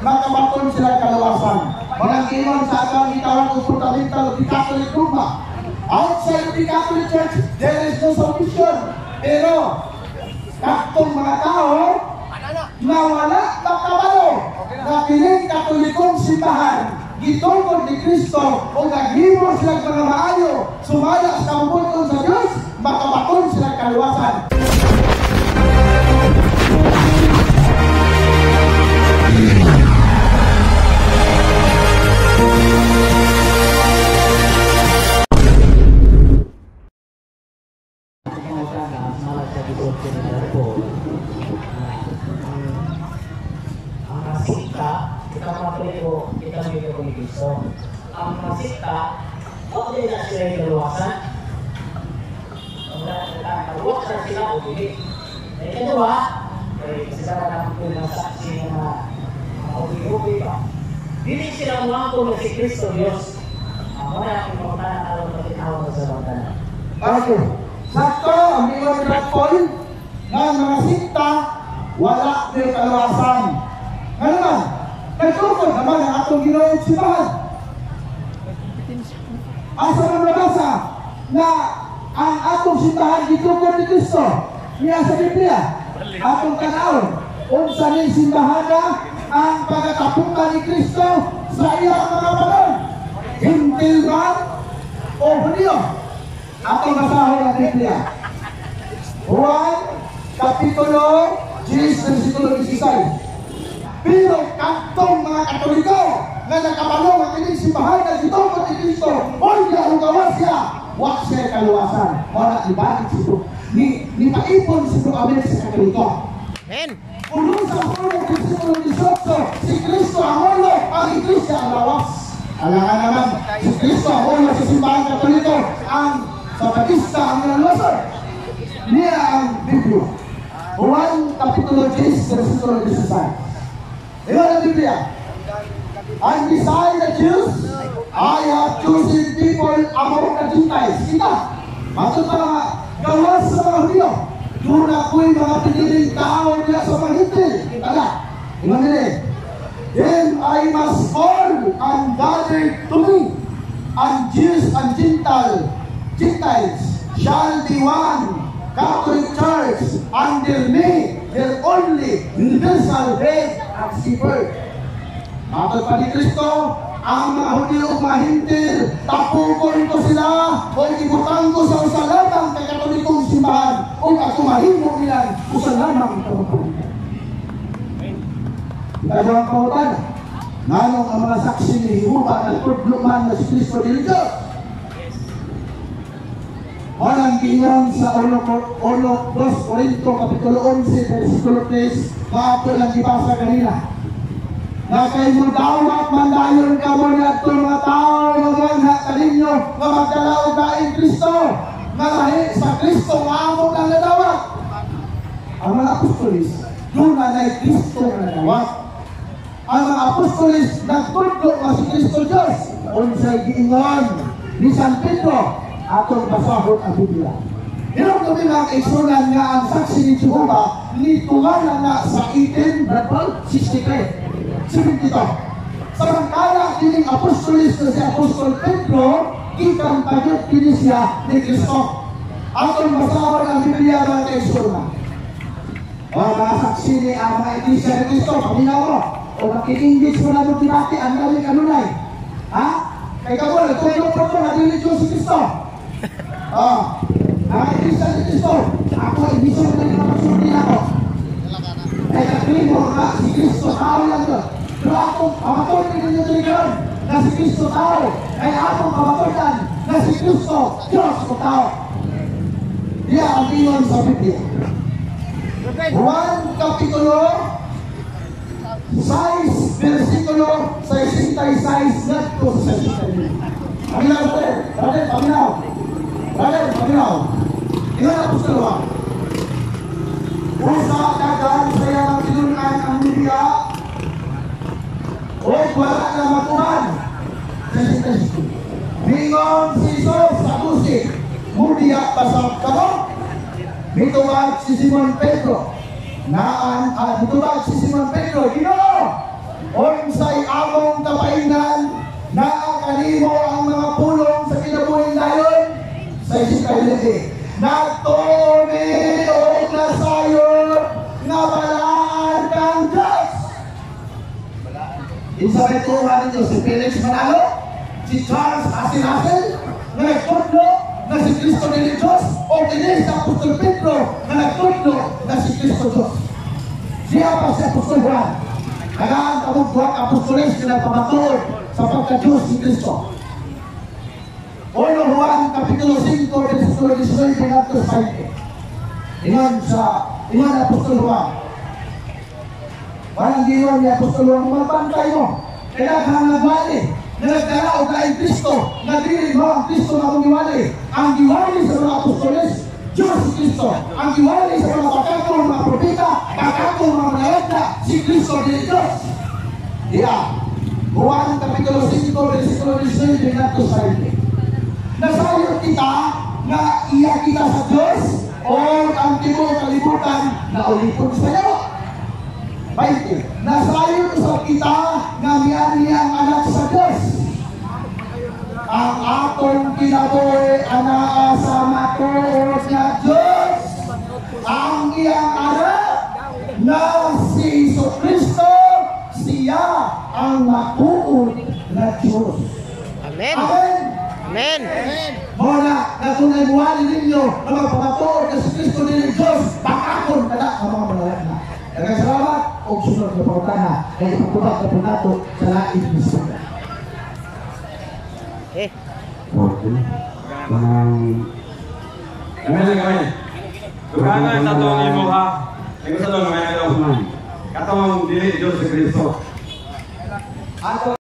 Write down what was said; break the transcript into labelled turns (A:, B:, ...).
A: makabaton sila kaluwasan. Walang ingon sa atong gitawag og fundamental of the Catholic dogma. Outside of the Catholic Church, there is no salvation. Pero, kaktong mga tao, na wala makabalo na kining Katolikong simbahan gitungkol ni Kristo o naghimo sila mga maayo sumala sa kabubut-on sa Dios, makabaton sila kaluwasan.
B: Ang masita, okay na sila yung kaluwasan. Kaluwasan sila o hindi. Ikaduha, sila na naman po ng saksi ng mga ubi-ubi pa. Dili sila muangko na si Kristo Diyos. Wala akong pagtanang alam na tinawag sa bangkana.
A: Okay. Sakto, ang ingon ni Brad Paul, nga mga sikta, wala yung kaluwasan. Nga naman, nagtukod naman ang atong Ginoong simbahan. Asa man nabasa na ang atong simbahan gitukod ni Kristo niya sa Biblia, atong tan-awon unsa ning simbahana ang pagkatapukan ni Kristo sa iyang mga panahon, Hintil ba o Hunyo? Atong basahon ang Biblia. Juan Kapitulo 10, versikulo 16. Pero kantong mga Katoliko nga nakabalo nga kining simbahan na gitukod ni Kristo, oy gahugawas siya, wa siya kaluwasan. Wala ibalik si Bro. Ni paipon si Bro Abel sa Katoliko.
B: Amen.
A: Ulo sa ulo, versikulo 18, si Kristo ang ulo, ang Iglesia ang lawas. Alangan naman, si Kristo ang ulo sa simbahan Katoliko, ang Sabatista ang naluwasan. Niya ang Biblia. Juan Kapitulo 10, versikulo 16. Iwan ang Biblia. And beside the Jews, I have chosen people among the Gentiles. Kita, matod pa nga, gawas sa mga Hudyo. Doon ako'y mga piniling tao niya sa mga Hintil. Kita na. Iwan nila. Then I must call and gather to me, and Jews and Gentiles shall be one Catholic Church under me, their only universal head and shepherd. Matod pa ni Kristo, ang mga Hudyo ug mga Hintil, tapukon ko sila o ibutang ko sa usa lamang kay Katolikong simbahan ug ako mahimo nilang usa lamang ka. Ikaw ang pangutan, nganong ang mga saksi ni Jehova nagtudlo man na si Kristo dili Diyos? Walang giingon sa 1 2 Korinto Kapitulo 11 versikulo 3, maato lang gibasa kanina. Na kay mo dawat man dayon kamo niadto mga tao nga mangha kaninyo nga magdala og daing Kristo, nga lahi sa Kristo nga amo nang nadawat. Ang mga apostolis duna nay Kristo nga nadawat. Ang mga apostolis nagtudlo nga si Kristo Dios. Unsay giingon ni San Pedro? Atong basahon ang Biblia. Hirap kami mga kaigsunan nga ang saksi ni Jehova nitungalan na sa 1863. 72. Samantala, kining apostolis na si Apostol Pedro, gikan pagyud kini siya ni Kristo. Atong basahon ang Biblia mga kaigsunan. O mga saksi ni ang mga iglesia ni Kristo, paminaw mo. O makiengage mo na mong debate, ang daming kanunay. Ha? Kay kamo, nagtulog pa mo, nadili Diyos si Kristo. Ang iglesia ni Kristo, ako iglesia na nila magsulti ako. Kay kaklimo nga, si Kristo tao lang doon. Pero akong kamatunan ninyo diri karon na si Kristo tao, kay akong kamatunan na si Kristo Diyos o tao. Diya ang ingon sa Biblia. Juan Kapitulo 6, versikulo 66 ngadto sa 69. Paminaw, brother. Brother, paminaw. Brother, paminaw. Ingon ang Apostol Juan. Usa dagan sa iyang tinunan ang Biblia o wala na matuman. 66. Mingon si Jesus sa kusik, mudiya pasap kamo. Mitubag si Simon Pedro. Naan, mitubag si Simon Pedro, Ginoo! Unsay among kapainan, naa kanimo ang mga pulong sa kinabuhing dayon? Sa isip. Nagtuo mi og nasayod nga balaan kang Diyos. Isa may tuha ninyo, si Felix Manalo, si Charles Asinasel, nga nagtudlo na si Kristo dili Diyos, o kini sa Apostol Pedro nga nagtudlo na si Kristo Diyos. Siya pa si Apostol Juan. Kagaan kamong duha ka apostoles nga nagpamatuod sa pagka-Diyos si Kristo. 1 Juan Kapitulo 5, versikulo 19 ngadto sa 20. Ingon Apostol Juan. Walang giyon ni Apostol Juan, magbantay mo. Kaya kang nagwali, na nagdala og laing Kristo, nga dili mo ang Kristo nga among giwali. Ang giwali sa mga apostoles, Diyos si Kristo. Ang giwali sa mga bakakong mga propeta, bakakong mga manalagda, si Kristo dili Diyos. Diya, Juan Kapitulo 5, versikulo 19 ngadto sa 20. Nasayod kita nga iya kita sa Diyos o ang tibuok kalibutan na ulipon sa iyo. 20. Nasayod usab kita nga miani ang anak sa Diyos. Ang atong kinabuhi anaa sa matuod nga Diyos. Ang iyang anak na si Jesu Kristo, siya ang matuod na Diyos.
B: Amen.
A: Amen.
B: Amen.
A: Mao na, na kung naimuhali ninyo na magpamatuod na si Kristo dili Diyos, bakakon kada ang mga manalagna. Daghang salamat og sunod nga pangutana kay ipatubag na po nato sa laing bisita.
B: Eh.
C: Okay.
D: Gamay lang, gamay. Dugangan sa itong imuha. Ay sa itong gamay lang. Katong dili Diyos si Kristo.
A: Ato